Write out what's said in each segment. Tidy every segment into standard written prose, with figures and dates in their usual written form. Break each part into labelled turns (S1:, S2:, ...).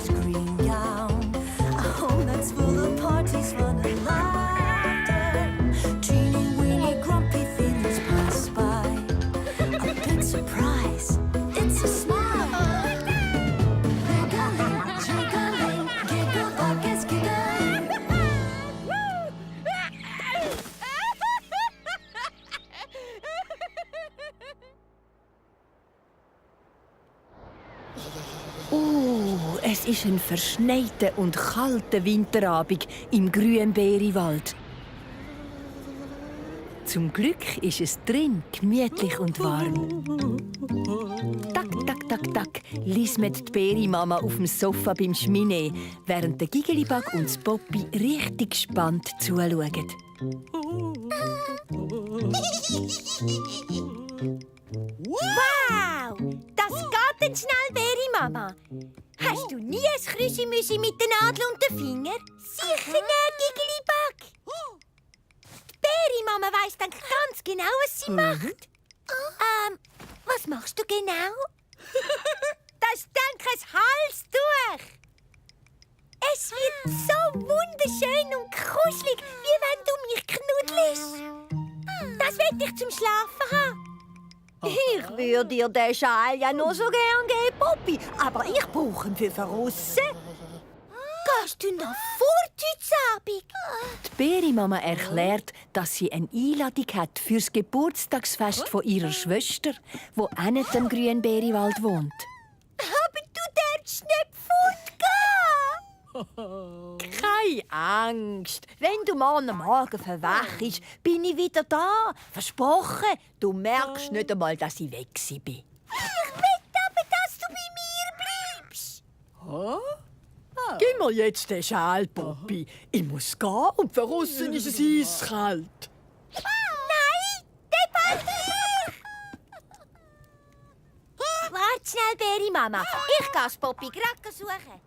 S1: Mama's green gown. A home that's full of parties, fun and laughter. Teeny weeny grumpy feelings pass by. A big surprise, it's a smile. Giggling, jiggling, giggle buckets giggling.
S2: Es ist ein verschneiter und kalter Winterabend im Grünbeeriwald. Zum Glück ist es drin gemütlich und warm. Tak, tak, tak, tak, lismet die Beerimama auf dem Sofa beim Schminee, während der Gigelibug und das Poppy richtig gespannt zuschauen.
S3: Wow! Das geht denn schnell, Beerimama. Hast du nie ein Krüsimüsi mit den Nadeln und den Fingern? Sicher nicht, Gigelibug. Die Beerimama weiss dann ganz genau, was sie macht. Was machst du genau? Das ist, denke ich, ein Halstuch. Es wird so wunderschön und kuschelig, wie wenn du mich knuddelst. Das will ich zum Schlafen haben. Ich würde dir den Schal ja nur so gern geben, Poppy, aber ich brauche ihn für draussen. Gehst du noch fort heute Abend?
S2: Die Beerimama erklärt, dass sie eine Einladung hat für das Geburtstagsfest von ihrer Schwester, die auch nicht im Grünbeeriwald wohnt.
S3: Aber du darfst nicht fortgehen.
S2: Keine Angst. Wenn du morgen Morgen verwachst, bin ich wieder da. Versprochen. Du merkst nicht einmal, dass ich weg bin.
S3: Ich will aber, dass du bei mir bleibst.
S2: Gib mir jetzt den Schal, Poppy. Ich muss gehen und draussen ist es eiskalt.
S3: Nein, den behalte ich. Warte schnell, Beerimama. Ich gehe das Poppy gerade suchen.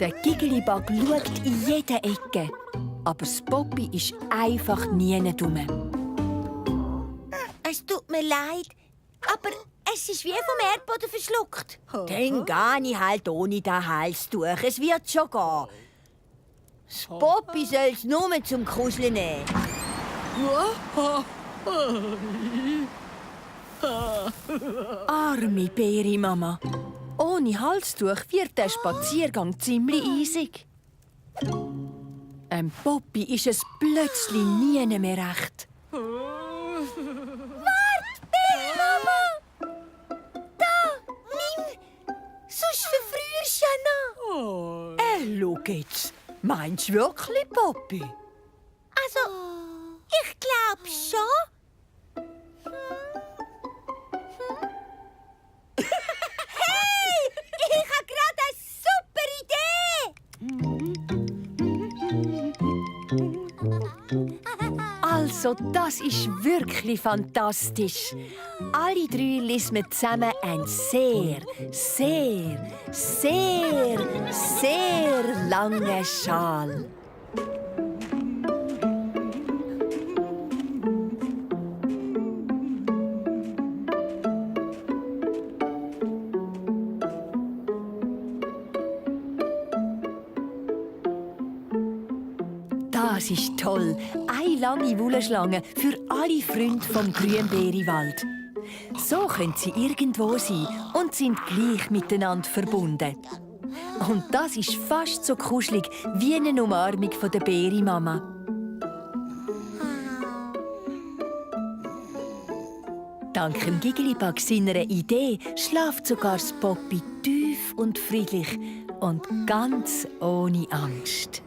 S2: Der Gigelibug schaut in jede Ecke. Aber das Poppy ist einfach nie rum.
S3: Es tut mir leid, aber es ist wie vom Erdboden verschluckt.
S2: Dann gehe ich halt ohne das Halstuch. Es wird schon gehen. Das Poppy soll es nur zum Kuscheln nehmen. Arme Beerimama. Ohne Halstuch wird der Spaziergang ziemlich eisig. Poppy ist es plötzlich nie mehr recht.
S3: Beerimama! Da, nimm! Sonst verfrierst du ja noch.
S2: Schau jetzt. Meinst du wirklich, Poppy?
S3: Also, ich glaube schon. Hey! Ich habe gerade eine super Idee!
S2: Also, das ist wirklich fantastisch. Alle drei lesen wir zusammen ein sehr, sehr, sehr, sehr langen Schal. Das ist toll. Eine lange Wollschlange für alle Freunde vom Grünbeeriwald. So können sie irgendwo sein und sind gleich miteinander verbunden. Und das ist fast so kuschelig wie eine Umarmung von der Beerimama. Dank dem Gigelibug seiner Idee schläft sogar das Poppy tief und friedlich und ganz ohne Angst.